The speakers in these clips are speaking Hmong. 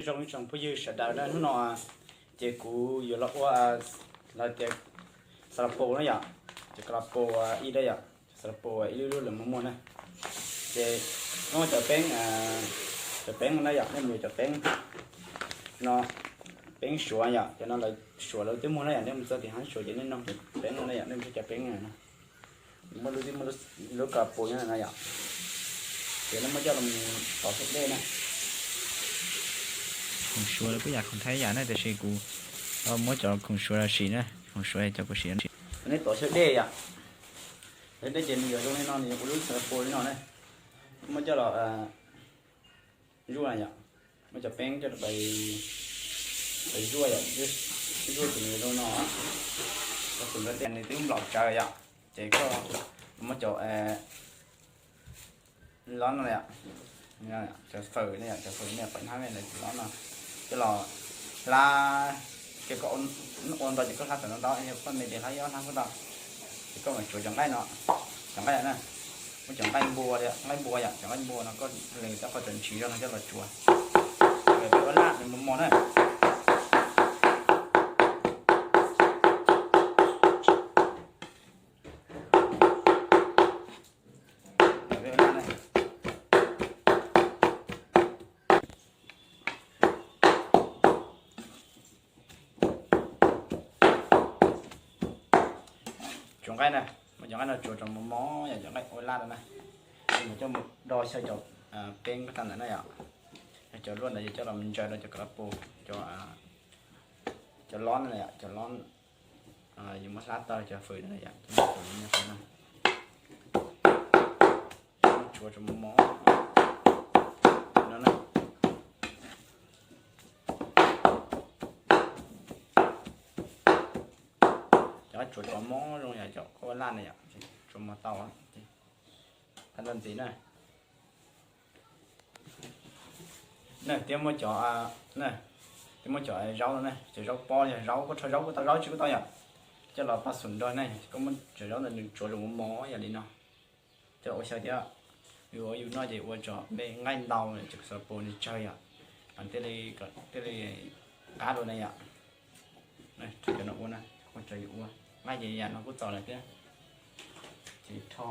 Zoo ib tsoom phooj ywg sawv daws na, hnub no ces kuv yuav los ua, lawv tias xav los pos na yom, ces kos los pos ib da yom, xav los pos ib lub lub lawv muaj muaj na. Ces muab cov peeb, cov peeb no na yom, nej mus yuav cov peeb no, peeb suav yom, cov no lawv suav lawv twb muaj na yom, nej mus txog tim hab suav ces nej nug cov peeb no na yom, nej mus cov peeb no. Muaj lub, muaj lub kos pus nyob no yom, ces nej muab coj los pov xyaw dej na. Khoom suav lawv kuj yam khoom thaib yam na, tiam sis kuv muab cov khoom suav los sim na, khoom suav cov kuv sim. Nej pov xyaw dej yom, xyaw dej ces nws yuav zoo li no, nws yuav ua lub kos pus li no na. Muab coj los zuaj yom, muab cov peeb coj los zuaj yom, zuaj ces nws zoo no, cov fawm no ces nws twb nplaum tsawv yom, ces koj muab cov lob no yom, cov fawm ne yom, cov fawm ne pom hnab ne, cov lob no coj los hlab, ces koj ua ntau ces koj hlab tawm ntau ntau, yog koj me ces hlab ib ob hnab kuj tau. Ces koj mam tsuav cov nqaij no, cov nqaij na, muab cov nqaij npua, nqaij npua yom, cov nqaij npua no koj lees tej qho cov ntshiv zog no coj los tsuav, peb ua laj nws mos mos na. Tsuav nqaij na, muab cov nqaij no tsuav tso mos mos yom, cov nqaij ua laj no na. Ces mus coj mus do xyaw cov peeb koj tau ntawd na yom. Cov luaj ntawd yog coj los ntsaws rau cov kos los pus, cov lob na yom, cov lob yus muab hlab tau cov fawm na yom, cov fawm no. Tsuav tso mos mos no na. Cov tsuav tso mos zoo yom, cov koj ua laj na yom, tsuav mos tau. Tag ntxiv na, na thiab muab cov, na, thiab muab cov zaub no na, cov zaub pob yog zaub koj rho zaub kuj tau, zaub tsis kuj tau yom, coj los pab xum nrog na, koj muab cov zaub ntawd nws tsuav zoo mos mos yom li no. Coj los ua xyaw thiab, yus ua yus noj ces ua tso me nqaij ntau, cov kos los pus nws tsawg yom, thiaj li, thiaj li qab dua na yom. Cov no ua na, ua tso yus ua nqaij ces yam no kuj txaus lawm thiab. Ces rho,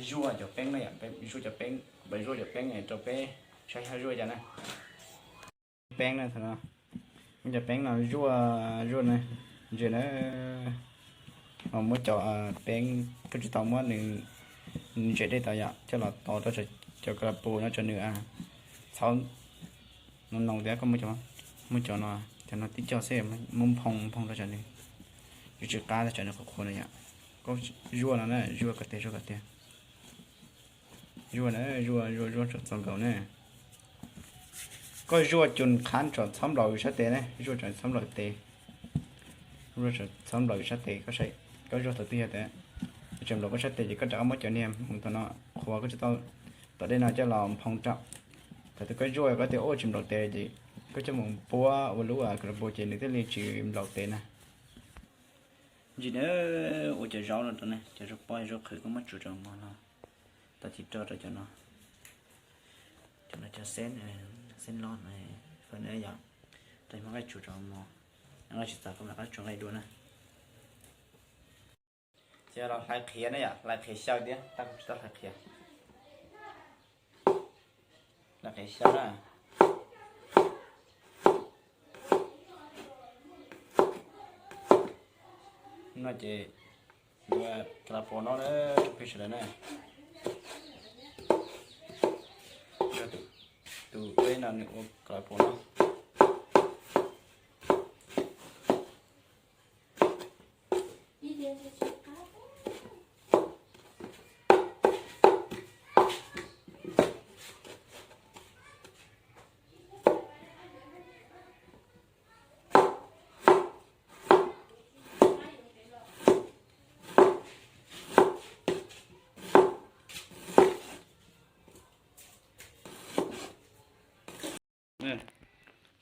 zuaj cov peeb na yom, zuaj cov peeb, pab zuaj cov peeb rau peb saib yog zuaj cas na. Peeb na, muab cov peeb no zuaj, zuaj na, ntsia na, muab cov peeb koj tsis tau muab nws ntsia dej tau yom, coj los tos rau cov kos los pus no tso nws txhob noo noo thiab, koj muab cov, muab cov no, cov no tib co xwb, muab nphoo nphoo rau tso nws, yuav tsis qab, tso nws qhuav qhuav na yom. Koj zuaj no na, zuaj kom tiag, zuaj kom tiag. Zuaj na, zuaj zuaj zuaj txog txog nkaus na. Koj zuaj cus qhab tso txhob nplaum yus sab tes na, zuaj tso txhob nplaum tes. Zuaj txhob nplaum yus sab tes, koj zuaj thaum twg yog tias tseem nplaum koj sab tes ces koj rov qab muab cov niag hmoov tom no qhuav koj tsis tau tom dej no coj los nphoo rau. Thaum twg koj zuaj koj tias ua tsis nplaum tes ces koj coj mus puab ua lub kos los pus ces nws thiaj li tsis nplaum tes na. Ntsis na, ua cov zaub no rau ne, cov zaub pob zaub qhwv koj muab tsuav rau mos no, tau tis rau rau cov no, cov no cov xeeb, xeeb lob no, fawm na yom, rau muab nqaij tsuav rau mos, nqaij tsis txaus koj mam rov qab tsuav nqaij dua na. Ces los hlais qhiav na yom, hlais qhiav xyaw thiab, tab kuv tsis tau hlais qhiav. Hlais qhiav xyaw na. No ces yuav kos los pus no na, tsoom phooj ywg sawv daws na. Tus peb no nws ua kos los pus no.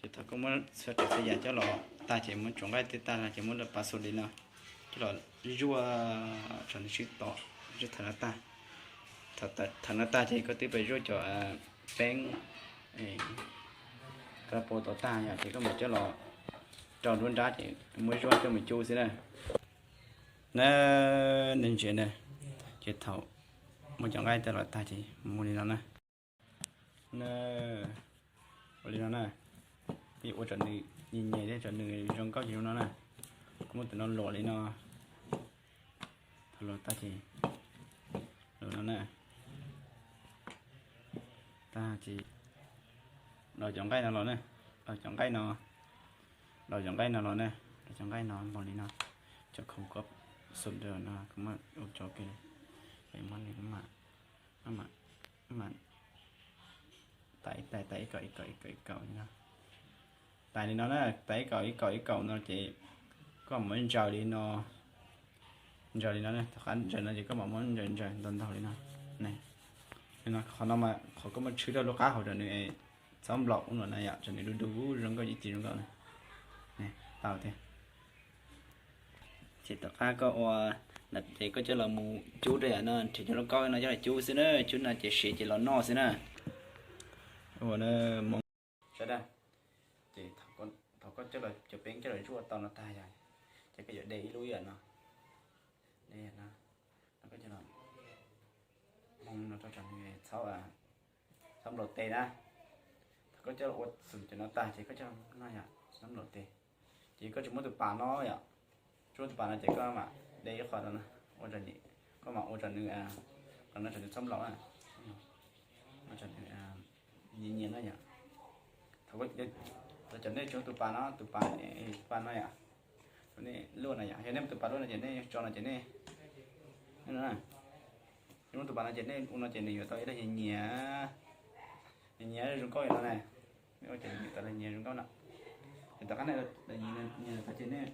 Ces thaum koj muab txhua tsav txhua yam coj los tag ces muab tsuav nqaij tej tag no ces muab lawv pav xu li no, coj los zuaj tso nws sib tom, zuaj thaum no tag. Thaum no tag ces koj twb pab zuaj cov peeb, koj Kala pau tau tag yom, ces koj mam coj los rau nruab nrab ces muab zuaj coj mus cub xwb na. Na, nws ntsia na, ces thaum muab cov nqaij tau los tag ces mus li no na. Na, ua li no na, ua tsam nws nyias nyias thiab tsam nws zoo nkauj ces zoo no na. Kuv muab tus no luam li no, thaum luam tag ces luam no na, tag ces daus cov nqaij no los na, daus cov nqaij no, daus cov nqaij no los na, daus cov nqaij no npaum li no, cov khoom koj xum rau no kuv muab ua cov ke, muab li kuv mam, mam, mam tais tais tais ib kaum ib kaum ib kaum ib kaum li no. Tais li no na, tais ib kaum ib kaum ib kaum no ces koj mam muab ntsaws li no, ntsaws li no, tom qab ntsaws no ces koj mam muab ntsaws ntsaws ntau ntau li no. Li no, qhov no mas qhov koj muab tshwb rau lub qab hauv rau nws txhob nplaum ub no na yom, rau nws du du zoo nkauj ib txhis zoo nkauj na. Tau tiag. Ces tom qab koj ua, ces koj coj los mus cub rau yom no, nrhiav cov lauj kaub no coj los cub xwb na, cub no ces siav ces los noj xwb na. Ua na, sawv daws, ces thaum koj coj los cov peeb coj los zuaj tau no tag yom, ces koj yuav de ib lub yam no, de yam no, no koj coj los hmoo no rau tsam nws txhob, txhob nplaum tes na. Thaum koj coj los ua xum cov no tag ces koj coj los no yom, txhob nplaum tes. Ces koj tsis muab tus pas no yom, tsis muab tus pas no ces koj mam de ib qho no ua, koj mam ua tsam nws, qhov no tsam nws txhob nplaum na, ua tsam nws nyias nyias no yom. Thaum cov nej tsis muab tus pas no, tus pas, tus pas no yom, nej luaj no yom, yog nej muab tus pas luaj no ces nej tso no ces nej, nej muab tus pas no ces nej ua no ces nws yuav tau ib daim nyias nyias, nyias nyias zoo nkauj li no na. Nej ua ces nws yuav tau daim nyias zoo nkauj no. Ces tom qab nej nyias tau ces nej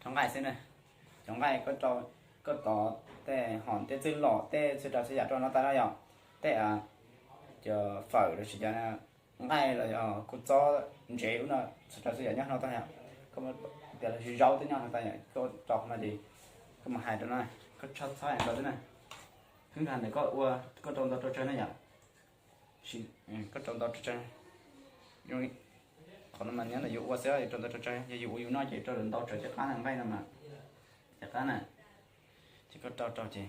rho nqaij xwb na. Cov nqaij koj tov tej hom tej txwj lom tej txhua tsav txhua yam rau no tag no yom. Tej cov fawm los sis cov nqaij los yog kua txob ntsev ub no txhua tsav txhua yam nyob no tag yom. Koj tias los sis zaub twb nyob no tag yom, koj rau qhov no ces koj mus hais rau no, koj txhob txhob hais ntau xwb na. Hwv, ntawm koj ua, koj rau ntau rau tsawg na yom. Koj rau ntau rau tsawg, qhov no mas nyob ntawm yus ua xwb, yus rau ntau rau tsawg, yog yus ua yus noj ces rau ntau tsawg tej qab na, nqaij no mas tej qab na, ces koj rau rau ces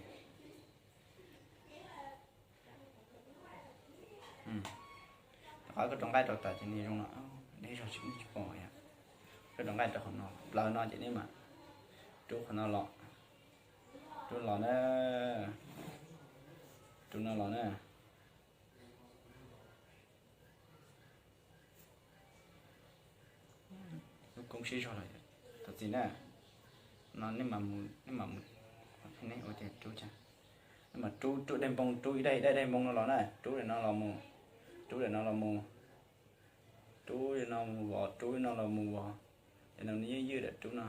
tom qab koj rau nqaij rau tas ces nws zoo no, deb zog tsis pom yom. Koj rau nqaij rau qhov no, plaws no ces nej mam rub qhov no los, rub los na, rub no los na. Lub koob siab zog lawm, thov txim na. No nej mam mus, nej mam mus, nej ua tias rub, nej mam rub, rub daim npoo, rub ib daim, daim, daim npoo no los na, rub daim no los mus, rub daim no los mus, rub daim no mus vov, rub no los mus vov, daim no nws ywj ywj daim rub no,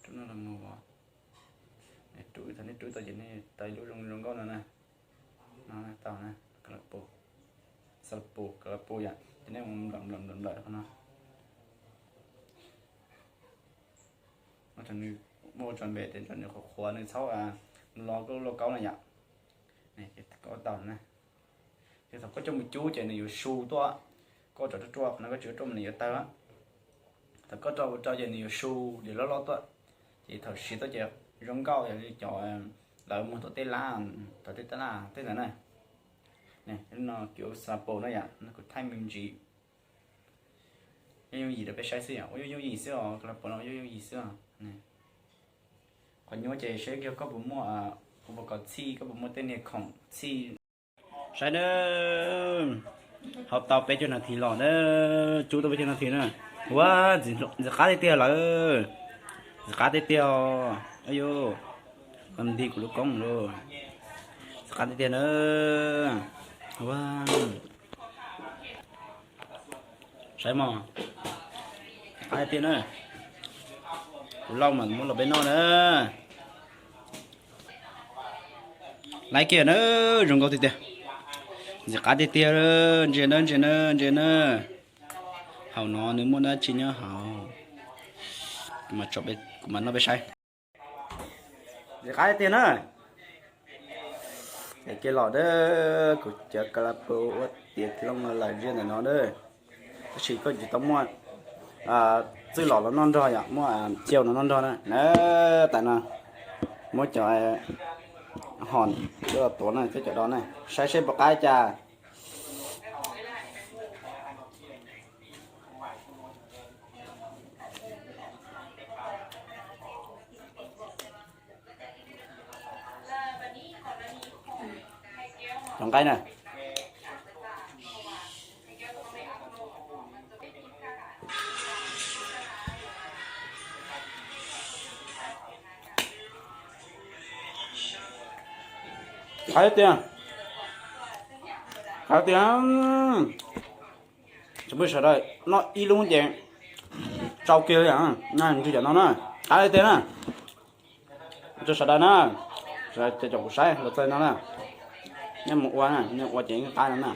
rub no los mus vov. Rub, thaum nej rub tau ces nej tau ib lub zoo zoo nkauj no na. No tau na, kala pus, xalas pus, kala pus yom, ces nej mus nplawm nplawm nplawm nplawm qhov no. Muab tso npe tes, nws qhuav qhuav nws txhob los koj lub lauj kaub no yom. Koj tau na. Ces thaum koj coj mus cub ces nws yuav su tuaj, koj tso ruaj ruaj qhov no, koj tsis ruaj ruaj mas nws yuav tawg. Thaum koj rau rau ces nws yuav su dim loj loj tuaj, ces thaum siav tuaj ces zoo nkauj yam li cov lawv muag tom tej lab, tom tej lab tej ntawd na. No kuv xalas pus no yom, no kuv thaij me ntsis. Yooj yooj yim rau peb saib xwb yom, ua yooj yooj yim xwb os, kala pus no ua yooj yooj yim xwb os. Qhov nyuaj ces seb yog koj puas muaj, koj puas kov txhij, koj puas muaj tej niag khoom txhij. Saib na, hau tau peb caug nas this los na, cub tau peb caug nas this na. Ua, ntxim qab tiag tiag lawm, ntxim qab tiag tiag os. Ayu, nti kuv lub koob lauj, ntxim qab tiag tiag na. Ua, saib mog, ntxim qab tiag tiag na. Kuv lauj mas muab los peb noj na. Laib kiag na, zoo nkauj tiag tiag. Ntxim qab tiag tiag, ntsia na, ntsia na, ntsia na. Hauv no nws muaj dab tsi nyob hauv. Kuv mam noj peb saib. Ntxim qab tiag tiag na. Es kiag los dab, kuv cov kala pus ua tiav looj no lawm ziaj ntawm no dab. Tab sis koj tsis tau muaj txwj los los noj nrog yom, muaj cia los noj nrog na. Tam no muab cov hom coj los tuav na, coj cov do na, saib seb puas qab cas. Cov nqaij na. Qab tiag, qab tiag. Tsoom phooj ywg sawv daws, noj ib lub ces tsau kiag li. Ntshe cov no na, qab tiag na. Rau sawv daws na, sawv daws caum kuv saib los txog no na. Nej mus ua na, nej ua ces yeej qab no na.